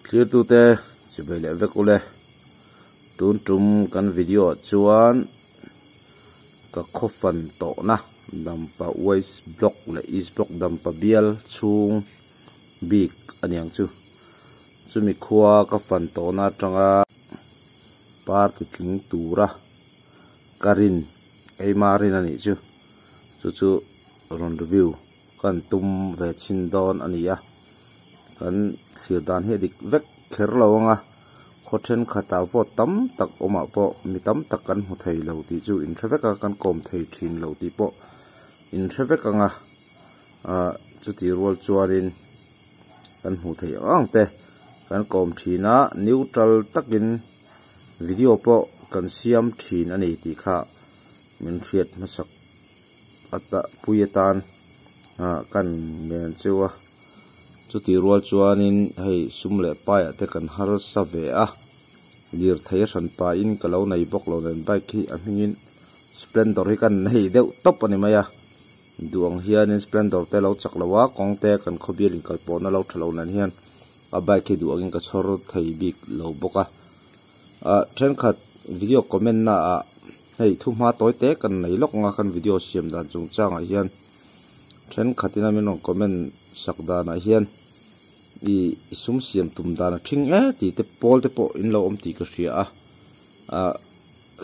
Thirtute chibai leh vek ule tun tum kan video ah chuan ka khaw fan tawhna Dampa West Block leh East Block Dampa bial chhung bik aniang chu chumi khua ka fan tawhna atanga party tling tura ka rin keima rin anih chu chu chu rawn review kan tum ve chhin dawn a ni a kan thlir dan hi a dik vek kher lo ang a khaw thenkhatah vote tam tak awmah pawh mi tam tak kan hmu thei lo tih chu in hre vek a kan kawm thei thin lo tih pawh in hre vek ang a ah chutih rual chuanin kan hmuh theih ang ang te kan kawm thin a neutral takin video pawh kan siam thin a ni tih kha min hriat hmasak ata pui atan ah kan ngen cheu a chutih rual chuanin hei sum leh paiah te kan harsa ve a lirthei a hran pahin ka lo nei bawk lo nen bike hi a hmingin splendor hi kan nei deuh tawp a ni mai a duh ang hianin splendor te lo chak lo a kawng te kan khawbial inkal pawhna lo tha lo nen hian a bike hi duh angin ka chhawr thei bik lo bawk a ah thenkhat video comment na ah hei thu hma tawi te kan nei lawk ang a kan video siam dan chung changah hian thenkhat in a min rawn comment sak danah hian ih sum siam tum dan a thing e tih te pawl te pawh in lo awm tih ka hria a ah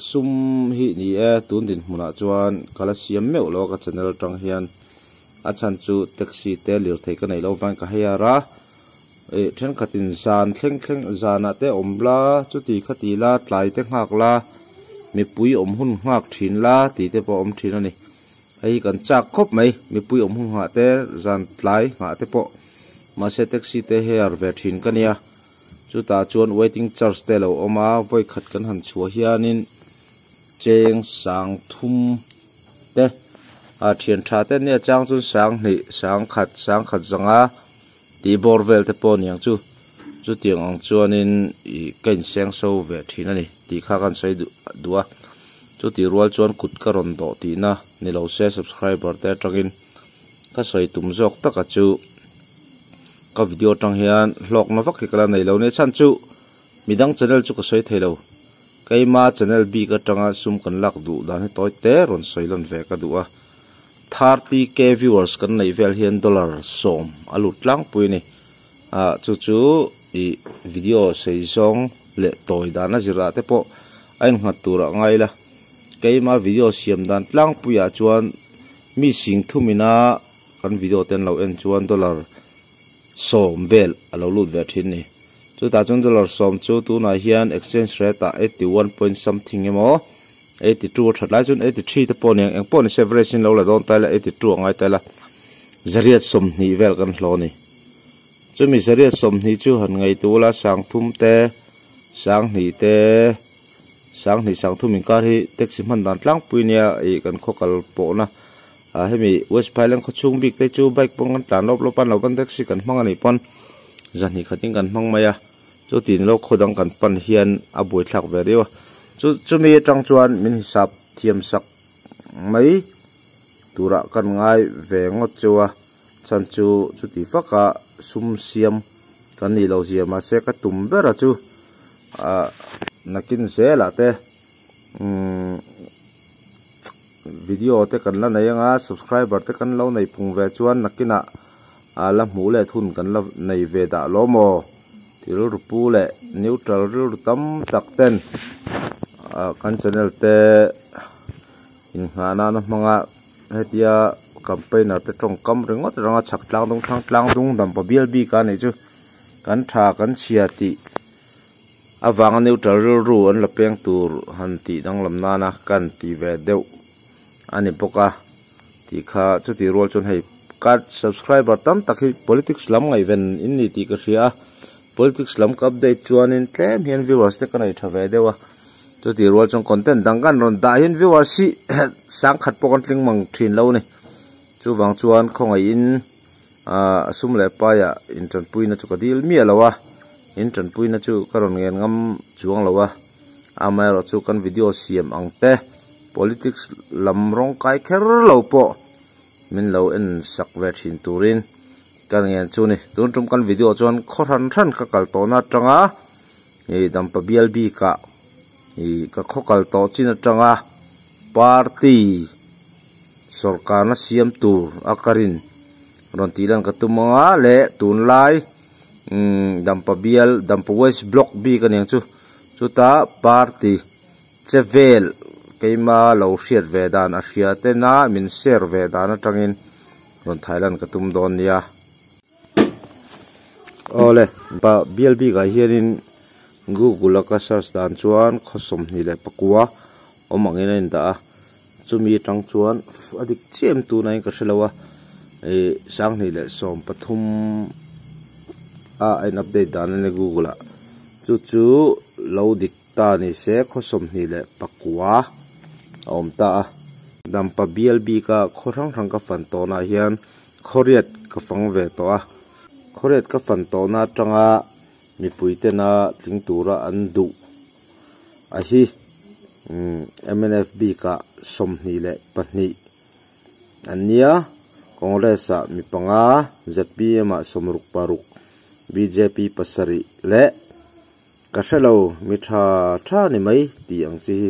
sum hi ni e tun dinhmunah chuan ka la siam meuh lo a ka channel atang hian a chhan chu taxi te lirthei ka neih loh avangin ka hire a ih thenkhatin zan thleng thleng zanah te awm la chuti khati la tlai te nghak la mipui awm hun nghak thin la tih te pawh a awm thin a ni hei hi kan chak khawp mai mipui awm hun nghah te zan tlai nghah te pawh mahse taxi te hire ve thin ka nia chutah chuan waiting charge te a lo awm a vawi khat kan han chhuah hianin cheng sang thum te ah thian tha te nia chang chuan sang hnih sang khat sang khat zanga tih bawr vel te pawh aniang chu chutiang ang chuanin ih ka inseng so ve thin a ni tih kha ka han sawi duh duh a chutih rual chuan kut ka rawn dawh tihna ni lo se subscriber te atangin ka sawi tum zawk taka chu ka video atang hian hlawkna vak hi ka la nei lo nia chhan chu midang channel chu ka sawi thei lo keima channel bik atanga sum kan lak duh dan hi tawi te rawn sawi lan ve ka duh a. 30k viewers kan neih vel hian dollar sawm a lut tlangpui a ni ah chu chu ih video sei zawng leh tawi dan a zir ah te pawh a innghat tur ah ngai ila keima video siam dan tlangpui ah chuan mi sing thum ina kan video te an lo en chuan dollar sawm vel a lo lut ve thin a ni chutah chuan dollar sawm chu tunah hian exchange rate ah 81 point something emaw. 82 a that lai chuan 83 te pawh aniang eng pawh nise average in lo la dawn ta ila 82 a ngai ta ila zariat sawmhnih vel kan hlawh a ni chumi zariat sawmhnih chu han ngaihtuah ula sangthum te sanghnih te sanghnih sangthum inkar hi taxi hman dan tlangpui nia ih kan khaw kal pawhna ah hemi west phailen khaw chhung bik te chu bike pawn kan tlan lawp lawp a lo ban taxi kan hmang anih pawn zahnih khatin kan hmang mai a. Chutin lo khaw dang kan pan hian a buaithlak ve riau a, chu chumi atang chuan min hisap thiam sak mai turah kan ngai ve ngawt cheu a, chhan chu chuti faka sum siam kan nih loh zia mahse ka tum ber a chu ah nakin zelah te umm video te kan la nei anga subscriber te kan lo nei phung ve chuan nakinah ah la hmuh leh thun kan la nei ve dah lo maw. Rilru pu leh neutral rilru tam tak ten ah kan channel te innghah nana hmanga hetia campaigner te tawngkam ringawt ranga chhak tlang dung thlang tlang dung dampa bial bik a nih chu kan tha kan chhia tih avanga neutral rilru an la peng tur han tih danglam nana kan ti ve deuh a ni bawk a tih kha chutih rual chuan hei ka subscriber tam tak hi politics lam ngaihven in ni tih ka hria a politics lam ka update chuanin tlem hian viewers te ka nei tha ve deuh a chutih rual chuan content dang kan rawn dah hian viewers hi sangkhat pawh kan tling mang thin lo a ni chuvang chuan khawngaihin ah sum leh paiah intanpuina chu ka dil miah lo a intanpuina chu ka rawn ngen ngam chuang lo a amaherawhchu chu kan video siam ang te. Politics lam rawng kai kher lo pawh min lo en sak ve thin turin Kan ngen chu ni. Tun tum kan video chuan khaw hran hran ka kal tawhna atanga ih dampa bial bikah ih ka khaw kal tawh chin atanga party sawrkarna siam tur a ka rin rawn tih lan ka tum anga leh tunlai umm dampa bial dampa west block bik aniang chu chuta party che vel keima lo hriat ve dan a hria tena min share ve dan atangin rawn thai lan ka tum dawn nia. Awle pa bial bikah hianin google a ka search dan chuan khaw 21 awm angin a indah a chumi atang chuan a dik chiah em tunah hian ka hrelo a ih 2013 a a in update dan ania google ah chu chu lo dik ta ni se khaw 29 a awm ta a dampa bial bika khaw hrang hrang ka fan tawnah hian khawriat ka fang ve tawh a khawriat ka fan tawhna atanga mipui tena tling tura an duh a hi mnf bikah 22 an nia congress ah mi panga zpm ah 66 bjp pasarih leh ka hrelo mi tha tha ni mai tih ang chi hi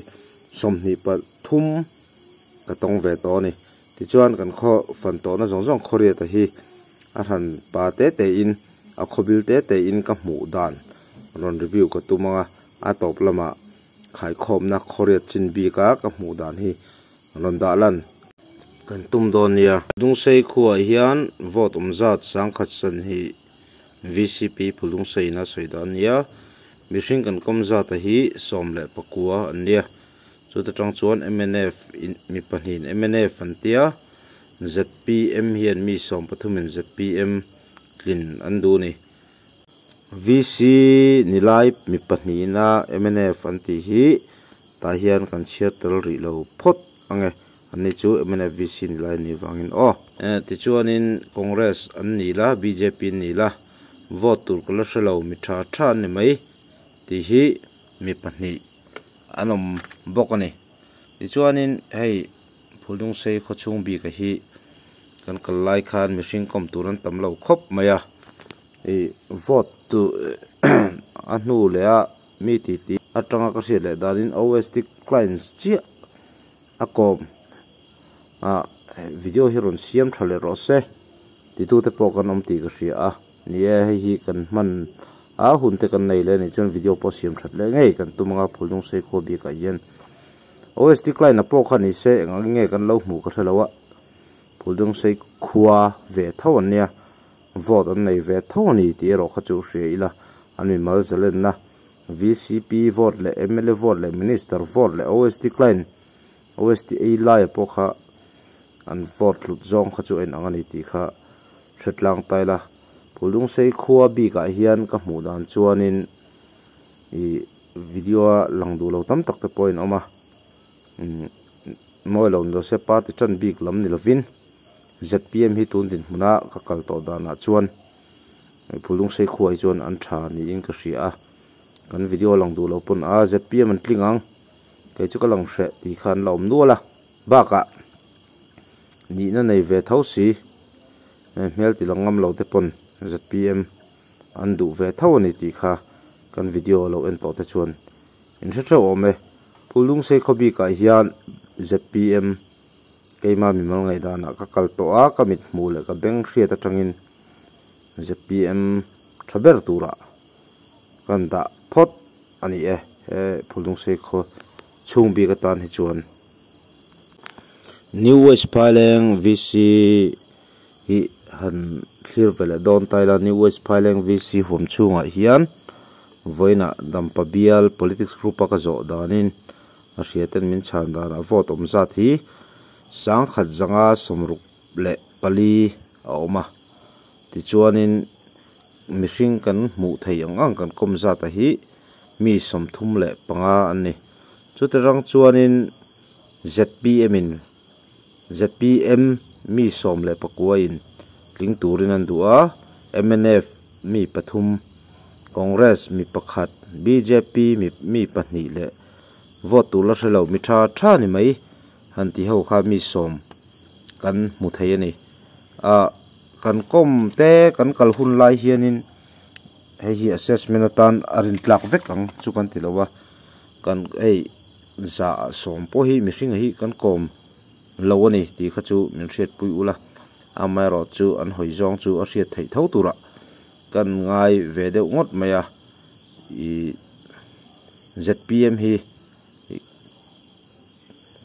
23 ka tawng ve tawh a ni tichuan kan khaw fan tawhna zawng zawng khawriata hi a hran pa te te in a khawbil te te in ka hmuh dan rawn review ka tum anga a tawp lamah khaikhawmna khawriat chin bika ka hmuh dan hi rawn dah lan kan tum dawn nia. Dungsei khuaah hian vote awm zat sangkhat san hi V_C_P Phulungsei in a sawi dan ania mihring kan kawm zat a hi 19 an nia chuta tang chuan M_N_F in mi pahnih in M_N_F an tia Z_P_M hian mi 13 in Z_P_M tlin an duh a ni. V_C nilai mi pahnih ina M_N_F an tih hi tah hian kan chhiar tel rih lo phawt ange anni chu M_N_F V_C nilai anih vangin aw. Tichuanin Congress an ni la B_J_P an ni la vote tur ka la hrelo mi tha tha an ni mai tih hi mi pahnih an awm bawk a ni. Tichuanin hei Phuldungsei khawchhung bik a hi kan kal lai khan mihring kawm tur an tam lo khawp mai a ih vote tu a hnu leh a mi tih tih atanga ka hriat leh danin O_S_T clients chiah a kawm ah video hi rawn siam tha leh rawh se titute pawh kan awm tih ka hria a ni e hei hi kan hman a hun te kan nei leh anih chuan video pawh siam that leh ngei kan tum anga Phuldungsei khua bikah hian O_S_T client a pawh kha ni se eng ang nge kan lo hmuh ka hrelo a Phuldungsei khua ve tho an nia vote an nei ve tho a ni tih erawh kha chu hria ila an mimal zalenna V_C_P vote leh M_L_A vote leh minister vote leh O_S_T client O_S_T ei laia pawh kha an vote hlut zawng kha chu a inang a ni tih kha hretlang ta ila Phuldungsei khua bikah hian ka hmuh dan chuanin ih video a lang duh lo tam tak te pawh a inawm a mawi lo ni lo se party tan bik lam ni lovin Z_P_M hi tun dinhmuna ka kal tawh danah chuan Phuldungsei khua hi chuan an tha niin ka hria a kan video lang duh lo pawn a Z_P_M an tling ang kei chu ka lang hreh tih kha an la awm nual a bakah nihna nei ve tho si hmel ti lang ngam lo te pawn Z_P_M an duh ve tho a ni tih kha kan video lo en tawh te chuan in hre theuh awm e Phuldungsei khaw bikah hian Z_P_M keima mimal ngaihdanah ka kal tawh a ka mit hmuh leh ka beng hriat atangin Z_P_M tha ber turah kan dah phawt a ni e he Phuldungsei khaw chhung bik atan hi chuan New West Phaileng V_C hi han thlir ve leh dawn ta ila New West Phaileng V_C huam chhungah hian vawiinah dampa bial politics group a ka zawh danin a hria ten min chhan danah vote awm zat hi 1164 a awm a tichuanin mihring kan hmuh theih ang ang kan kawm zat a hi mi 35 an ni chuti rang chuanin Z_P_M in Z_P_M mi 19 in tling turin an duh a M_N_F mi pathum Congress mi pakhat B_J_P mi pahnih leh vote tur la hrelo mi tha tha ni mai han ti ho kha mi 10 kan hmu thei a ni a. Kan kawm te kan kal hun lai hianin hei hi assessment atan a rin tlak vek ang chu kan ti lo a, kan hei 100% pawh hi mihring hi kan kawm lo a ni tih kha chu min hriatpui ula, amaherawh chu an hawi zawng chu a hriat theih tho turah kan ngai ve deuh ngawt mai a, ih zpm hi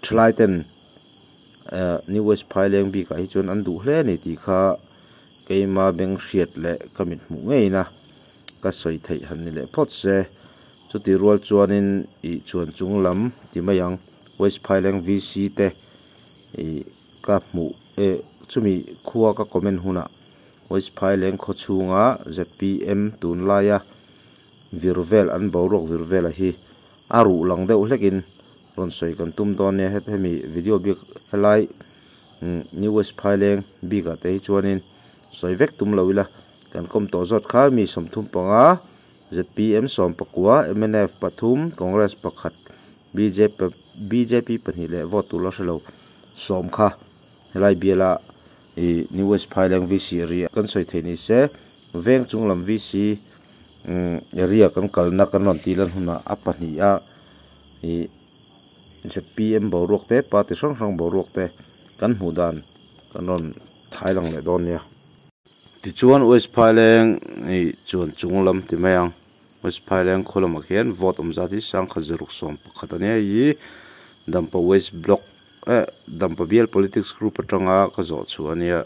thalai ten New West Phaileng bikah hi chuan an duh hle a ni tih kha keima beng hriat leh ka mit hmuh ngeina ka sawi theih han ni leh phawt se. Chutih rual chuanin ih chuan chung lam ti mai ang West Phaileng VC te ih ka hmuh eh chumi khua ka comment hunah West Phaileng khaw chhunga zpm tunlaia vir vel an boruak vir vela hi a ruh lang deuh hlekin rawn sawi kan tum dawn nia hemi video bik helai New West Phaileng bikah te hi chuanin sawi vek tum lo ila kan kawm tawh zawt kha mi 35 zpm 19 mnf 3 Congress 1 BJP BJP 2 leh vote tur la hre lo 10 kha helai biala ih New West Phaileng VC area kan sawi thei ni se veng chung lam VC area kan kalna kan rawn tih lan hunah a pahnih a ih zpm boruak te party hrang hrang boruak te kan hmuh dan kan rawn thai lang leh dawn nia. Tichuan West Phaileng ih chuan chung lam ti mai ang West Phaileng khaw lamah khian vote awm zat hi 1611 a nia hei hi Dampa West Block eh Dampa bial politics group atanga ka zawh chhuah a nia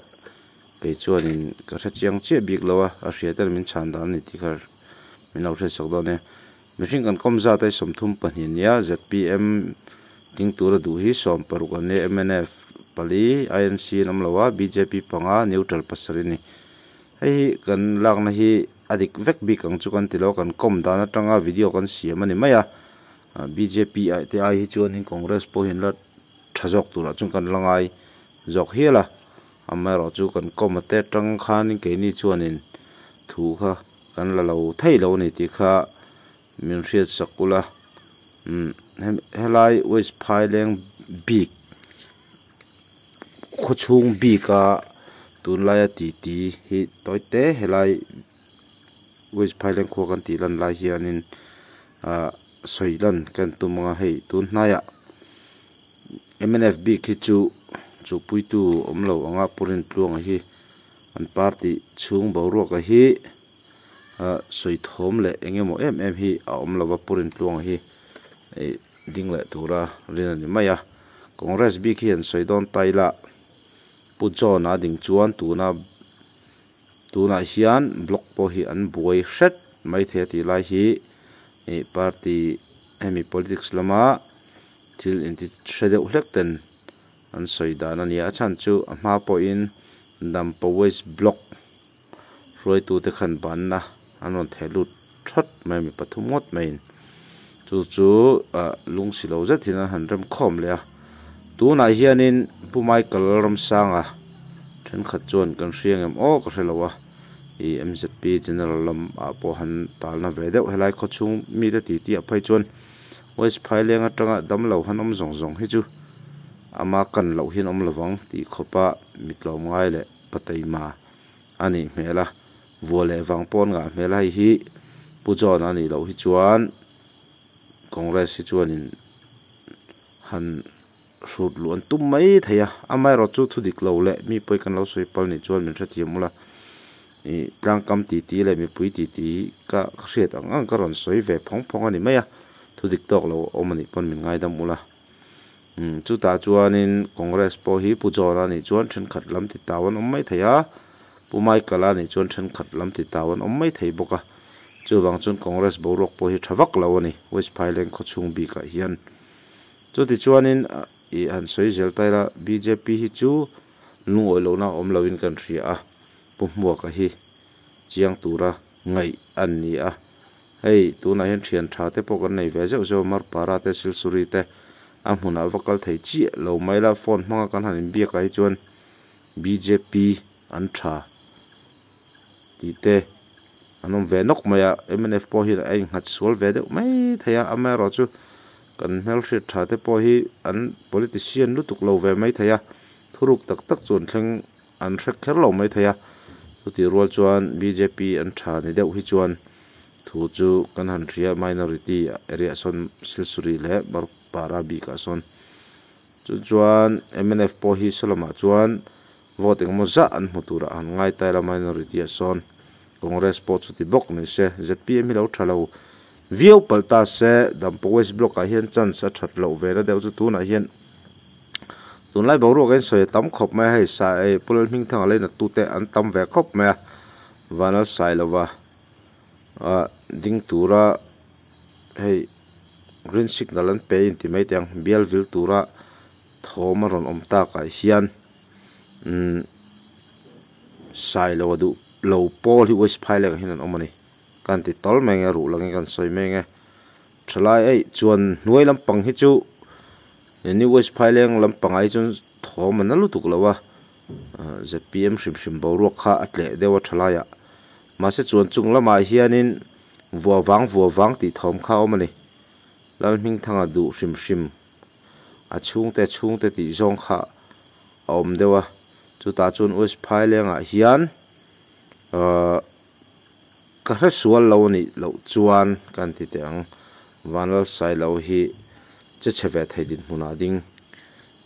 kei chuanin ka hre chiang chiah bik lo a a hria ten min chhan dan a ni tih kha min lo hriat sak dawn nia. Mihring kan kawm zat a 32 nia zpm ding tura duh hi 60 an nia mnf 4 inc an awm lo a bjp 5 neutral 7 a ni. Hei hi kan lakna hi a dik vek bik ang chu kan ti lo kan kawm dan atanga video kan siam a ni mai a bjp ah te ai hi chuanin Congress pawh hi an la tha zawk turah chuan kan la ngai zawk hial a amaherawh chu kan kawm a te atang khanin keini chuanin thu kha kan la lo thei lo a ni tih kha min hriat sak ula helai West Phaileng bik khaw chhung bika tunlaia titi hi tawi te helai West Phaileng khua kan tih lan lai hianin ah sawi lan kan tum anga hei tun hnaiah mnf bik hi chu chuhpuitu awm lo anga pu Rintluanga hi an party chhung boruaka hi ah sawi thawm leh eng emaw em em hi a awm lova pu Rintluanga hi ih ding leh tura rin a ni mai a Congress bik hi an sawi dawn ta ila pu John a ding chuan tuna tunah hian block pawh hi an buai hret mai thei a tih lai hi ih party hemi politics lama thil inti hre deuh hlek ten an sawi dan a ni a chhan chu a hma pawhin Dampa West Block hruaitute khan banna an rawn theh lut thawt mai mi pathum ngawt maiin chu chu ah lung si lo zet hian an han rem khawm leh a tunah hianin Pu Michael Ramsanga thenkhat chuan kan hria ngem aw ka hre lo a ih M_Z_P general lam ah pawh han talna ve deuh helai khaw chhung mite titi ah phei chuan West Phaileng atanga damlo han awm zawng zawng hi chu ama kan loh hian awm lovang tih khawpa mi tlawm ngai leh pateima a nih hmel a vua leh vang pawh an ngah hmel a hei hi Pu John a nih loh hi chuan Congress hi chuanin han hrut luh an tum mai thei a amaherawh chu thu dik lo leh mi pawi kan lo sawi pal nih chuan min hrethiam ula ih tlangkam titi leh mipui titi ka hriat ang ang ka rawn sawi ve phawng phawng a ni mai a thu dik tawk lo awm a nih pawn min ngaidam ula chutah chuanin Congress pawh hi Pu John a nih chuan thenkhat lam ti tau an awm mai thei a Pu Michael a nih chuan thenkhat lam ti tau an awm mai thei bawk a chuvang chuan Congress boruak pawh hi tha vak lo a ni West Phaileng khaw chhung bikah hian chuti chuanin ih han sawi zel ta ila bjp hi chu lungawi lohna awm loin kan hria a Pu Hmuaka hi chiang tura ngaih an ni a hei tunah hian thian tha te pawh kan nei ve zeuh zeuh a Marpara te Silsuri te a hmunah va kal thei chiah lo mai la phone hmanga kan han inbiak ah hi chuan bjp an tha tih te an awm ve nawk mai a mnf pawh hi a innghat sual ve deuh mai thei a amaherawh chu kan hmelhriat tha te pawh hi an politician lutuk lo ve mai thei a thuruk tak tak chu an thleng an hre kher lo mai thei a. Chutih rual chuan bjp an tha ni deuh hi chuan thu chu kan han hria minority area ah sawn silsuri leh para bikah sawn chu chuan mnf pawh hi saw lamah chuan vote engemaw zah an hmu turah han ngai ta ila minority ah sawn congress pawh chuti bawk ni se zpm hi lo tha lo viau palh ta se dampa west block ah hian chance a that loh ve na deuh chu tunah hian tunlai boruak in sawi a tam khawp mai a hei sa ei pu Lalhmingthanga lei nat tute an tam ve khawp mai a vanal sai lova ah ding tura hei green signal an pe in ti mai teh ang bial vil tura thawm a rawn awm takah hian umm sailo a duh lo pawl hi west phaileng ah hian an awm a ni kan ti tawl mai ang e ruh langin kan sawi mai ang e thalai eih chuan hnuai lampang hi chu new west phaileng lampangah hi chuan thawm a na lutuk lo a ah zpm hrim hrim boruak kha a tleh deuh a thalaiah mahse chuan chung lamah hianin vua vang vua vang tih thawm kha a awm a ni Lalhmingthanga duh hrim hrim. A chhungte chhungte tih zawng kha a awm deuh a, chutah chuan West Phailengah hian ahh ka hre sual lo anih loh chuan kan ti teh ang, Vanlalsailo hi che chhe ve thei dinhmunah a ding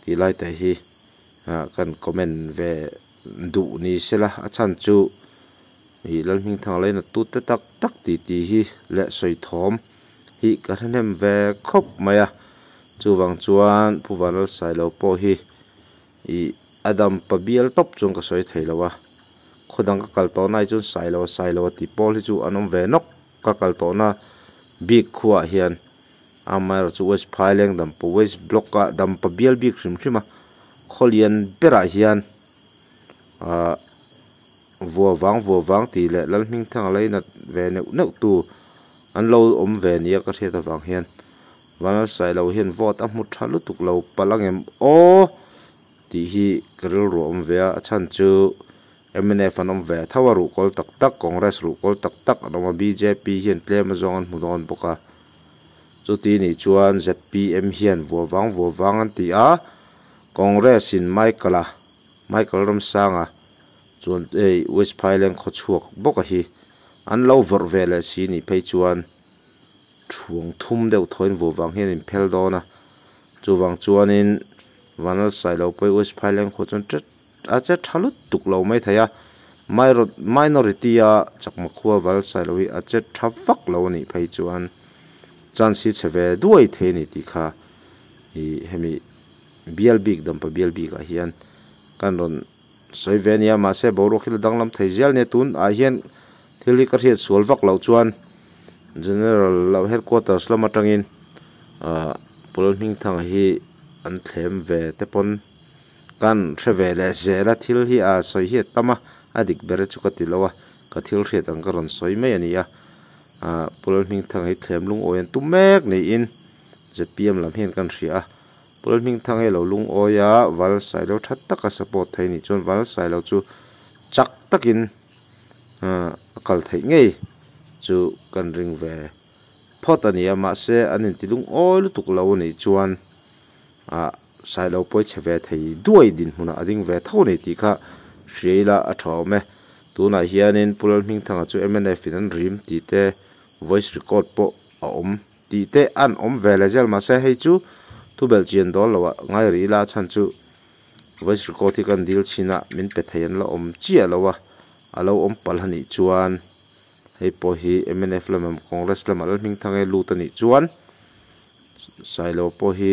tih lai te hi ah kan comment ve duh ni sela a chhan chu ih Lalhmingthanga lei nat tute tak tak tih tih hi leh sawi thawm hi ka hre hnem ve khawp mai a. Chuvang chuan Pu Vanlalsailo pawh hi ih a dampa bial tawp chuan ka sawi thei lo a, khaw dang ka kal tawhna ah chuan Sailo Sailo a tih pawl hi chu an awm ve nawk ka kal tawhna bik khuaah hian amaherawh chu West Phaileng dampa West Block a dampa bial bik hrim hrim a khaw lian berah hian ah vua vang vua vang tih leh Lalhmingthanga leinat ve neuh neuh tu an lo awm ve nia ka hriat avang hian Vanlalsailo hian vote a hmu tha lutuk lo palh angem aw tih hi ka rilru a awm ve a, a chhan chu mnf an awm ve tho a ruhkawl tak tak Congress ruhkawl tak tak an awm a bjp hian tlem azawng an hmu dawn bawk a chuti nih chuan zpm hian vua vang vua vang an ti a Congress in Michael-a Michael Ramsanga Chuan hei West Phaileng khaw chhuak bawk a hi an lo vawrh ve leh si nih phei chuan thuang thum deuh thaw in vuah vang hian in phel dawn a, chuvang chuanin Vanlalsailo pawh hi West Phaileng khua chuan tet a che tha lutuk lo mai thei a, minority a chakma khua Vanlalsailo hi a che tha vak lo a nih phei chuan chance hi chhe ve duai thei a ni tih kha ih hemi bial bik dampa bial bik ah hian kan rawn Sawi ve ania mahse boruak hi la danglam thei zel ania tun ah hian thil hi ka hriat sual vak loh chuan general loh headquarters lam atangin ah Pawlal Hmingthanga hi an thlem ve te pawn kan hre ve leh zel a thil hi a sawi hi a tam a a dik ber chu ka ti lo a ka thil hriat ang ka rawn sawi mai a ni a ah Pawlal Hmingthanga hi thlem lungawi an tum mek niin zpm lam hian kan hria a. Pawlal Hmingthang hi a lo lungawi a, Val Sailo tha taka support thei nih chuan Val Sailo chu chak takin a kal theih ngei chu kan ring ve phawt a ni a, mahse an inti lungawi lutuk lo a nih chuan ah Sailo pawi chhe ve thei duai dinhmunah a ding ve tho a ni tih kha hria ila a tha awm e. Tunah hianin Pu Lalhmingthanga chu mnf in an rim tih te voice record pawh a awm. Tih te an awm ve leh zel mahse hei chu thu belh chian dawl loh ah ngai rih ila a chhan chu voice record hi kan dil chhin a min pe thei an la awm chiah lo a a lo awm palh a nih chuan hei pawh hi mnf lam emaw congress lamah Lalhmingthang e lut a nih chuan Sailo pawh hi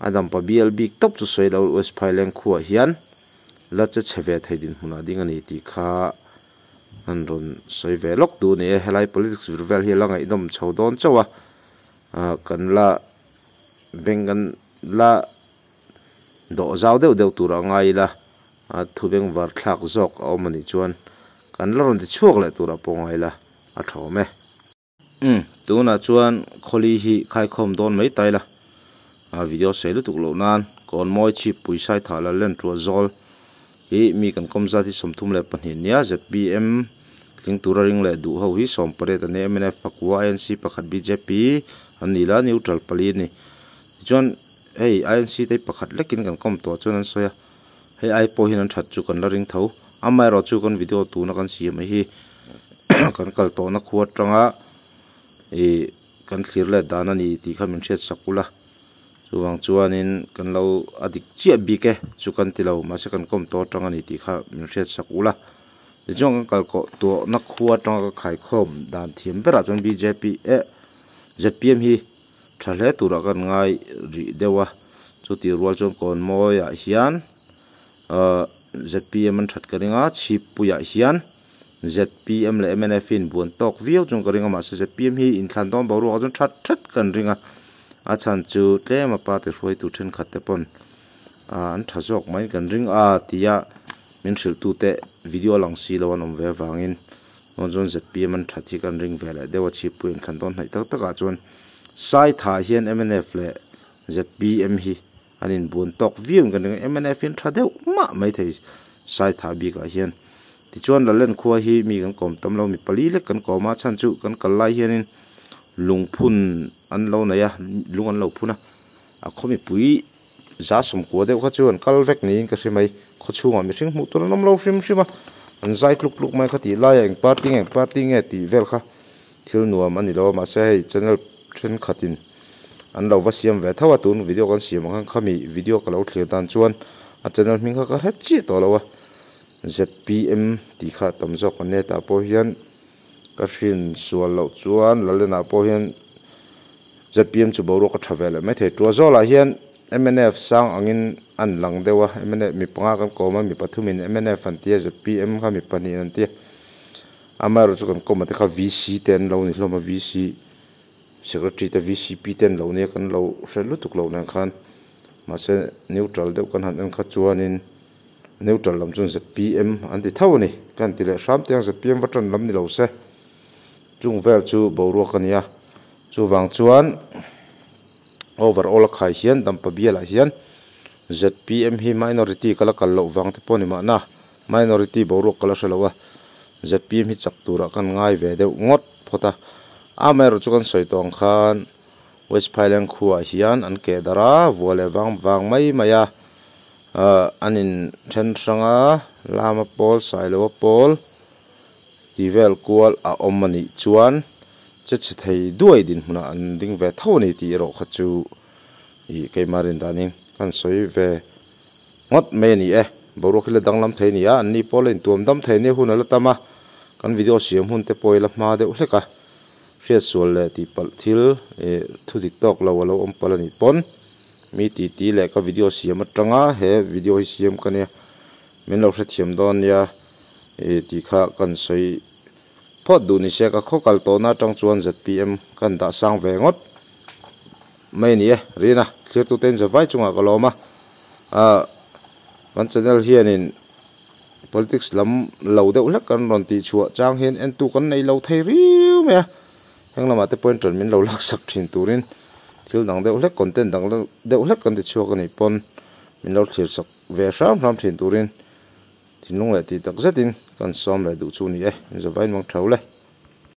a dampa bial bik tawp chu sawi lo West Phaileng khuaah hian la che chhe ve thei dinhmunah ding a ni tih kha. An rawn sawi ve lawk duh a ni e, helai politics vir vel hi a la ngaihnawm chho dawn chauh a, ah kan la beng kan la dawh zau deuh deuh tur a ngai ila, a thu beng var thlak zawk a awm a nih chuan kan la rawn ti chhuak leh tur ah pawh ngai ila a tha awm e. Umm tunah chuan khawli hi khaikhawm dawn mai ta ila a video sei lutuk loh nan kawn mawi chhip pui sai thah la len tuah zawl hi mi kan kawm zat hi 32 nia zpm tling tura ring leh duh ho hi 18 a nia mnf pakua inc pakhat bjp an ni la neutral pali a ni tichuan hei inc te hi pakhat lekin kan kawm tawh chuan an sawi a hei ai pawh hian an that chu kan la ring tho. Amaherawh chu kan video tuna kan siam hi kan kal tawhna khua atanga ih kan thlir let dan a ni tih kha min hriat sak ula chuvang chuanin kan lo a dik chiah bik e chu kan ti lo mahse kan kawm tawh atang a ni tih kha min hriat sak ula tichuan kan kal kawh tawhna khua atanga ka khaikhawm dan thiam berah chuan bjp eh zpm hi tha hle turah kan ngai rih deuh a chutih rual chuan kawn mawiah hian ahh zpm an that ka ring a chhippuiah hian zpm leh mnf hi inbuan tawk viau chuan ka ring a mahse zpm hi inthlan dawn boruak ah chuan that that kan ring a a chhan chu tlem a party hruaitu thenkhat te pawn ah an tha zawk mai kan ring a tia min hrilh tu te video lang si lo an awm ve avangin chuan chuan zpm an that hi kan ring ve leh deuh a chhippuia inthlan dawn hnaih tak takah chuan Saithah hian mnf leh zpm hi an inbuan tawk viau in kan ring a mnf hi an tha deuh mah maithei Saithah bikah hian tichuan Lalen khua hi mi kan kawm tam lo mi pali lek kan kawm a chhan chu kan kal lai hianin lungphun an lo nei a lung an lo phun a a khaw mipui za sawmkua deuh kha chu an kal vek niin ka hre mai khaw chhungah mihring hmuh tur an awm lo hrim hrim a an zai tluk tluk mai kha tih laiah eng party nge eng party nge tih vel kha thil nuam a ni lo a mahse hei channel thenkhatin an lo va siam ve tho a tun video kan siam ang khan khami video ka lo thlir dan chuan a channel hming kha ka hre chiah tawh lo a zpm tih kha tam zawk an nia tah pawh hian ka hrin sual loh chuan Lalena pawh hian zpm chu boruak a tha ve leh maithei tua zawlah hian mnf sang angin an lang deuh a mnf mi panga kan kawm a mi pathumin mnf an tia zpm kha mi pahnih an tia. Amaherawhchu kan kawm te kha VC te an lo ni hlawm a VC secretary te VCP te an lo nia kan lo hre lutuk lo nen khan mahse neutral deuh kan han en kha chuanin neutral lam chuan zpm an ti tho a ni ka han ti leh hram te ang zpm va tan lam ni lo se chung vel chu boruak a ni a chuvang chuan overall a khai hian dampa bialah hian zpm hi minority ka la kal loh vang te pawh a ni mahna minority boruak ka la hre lo a. Zpm hi chak turah kan ngai ve deuh ngawt phawt a, amaherawh chu kan sawi tawh ang khan West Phailand khuaah hian an keh darh a, vua leh vang vang mai mai a, ahh an in then hrang a, Lama pawl, Sailoa pawl tih vel kual a awm a nih chuan che chhe thei duai dinhmunah an ding ve tho a ni tih erawh kha chu ih keimah rin danin kan sawi ve. Ngawt mai a ni e. Boruak hi la danglam thei a ni a, anni pawh la intuam dam thei nia hun a la tam a, kan video siam hun te pawh i la hma deuh hlek a, hriatsual leh tihpalh thil ih thu dik tawk lo a lo awm palh a nih pawn mi titi leh ka video siam atanga he video hi siam ka nia min lo hrethiam dawn nia ih tih kha kan sawi phawt duh ni se ka khaw kal tawhna atang chuan zpm kan dah sang ve ngawt. Mai a ni e, Rina, thlirtute in zavai chungah ka lawm a, ah kan channel hianin politics lam lo deuh hlek kan rawn tih chhuah chang hian entu kan nei lo thei riu mai a, heng lamah te pawhin ṭan min lo laksak ṭhin turin thil dang deuh hlek content dang deuh hlek kan ti chhuak a nih pawn min lo thlir sak ve hram hram ṭhin turin thinlung leh tih tak zetin kan sawm leh duh chu a ni e, in zavai in mang ṭhau le.